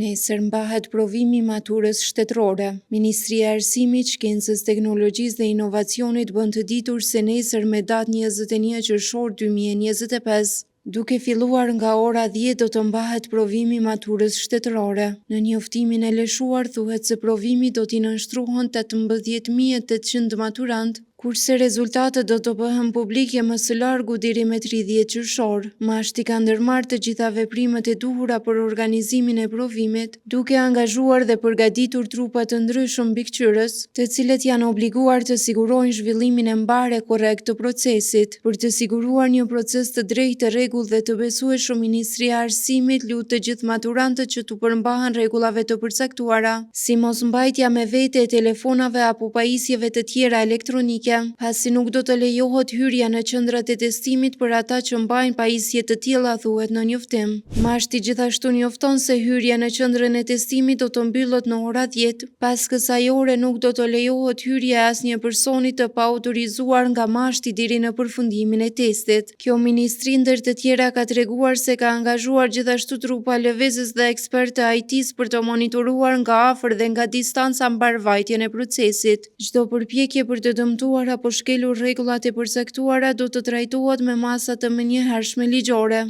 Nesër mbahet provimi i maturës shtetërore. Ministria e Arsimit, Shkencës, Teknologjisë dhe Inovacionit bën të ditur se nesër me datë 21 qershor 2025, duke filluar nga ora 10 do të mbahet provimi i maturës shtetërore. Në njoftimin e lëshuar thuhet se provimit do t'i nënshtrohen 18.800 maturantë, kurse rezultatet do të bëhen publike më së largu deri me 30 qershor. MASHT-i ka ndërmarrë të gjitha veprimet e duhura për organizimin e provimit, duke angazhuar dhe përgatitur trupa të ndryshëm mbikëqyrës, të cilët janë obliguar të sigurojnë zhvillimin e mbarë e korrekt të procesit. Për të siguruar një proces të drejtë, të rregullt dhe të besueshëm, Ministria e Arsimit lut të gjithë maturantët që t'u përmbahen rregullave të përcaktuara, si mosmbajtja me vete e telefonave apo pajisjeve të tjera elektronike, pasi nuk do të lejohet hyrja në qendrat e testimit për ata që mbajnë pajisje të tilla, thuhet në njoftim. MASHT-i gjithashtu njofton se hyrja në qendrën e testimit do të mbyllet në ora 10. Pas kësaj ore nuk do të lejohet hyrja e asnjë personi të paautorizuar nga MASHT-i deri në përfundimin e testit. Kjo ministri ndër të tjera ka treguar se ka angazhuar gjithashtu trupa lëvizës dhe ekspertë të IT-së për të monitoruar nga afër dhe nga distanca mbarëvajtjen e procesit. Çdo përpjekje për të dëmtuar apo shkelur rregullat e përcaktuara do të trajtohet me masa të menjëhershme ligjore.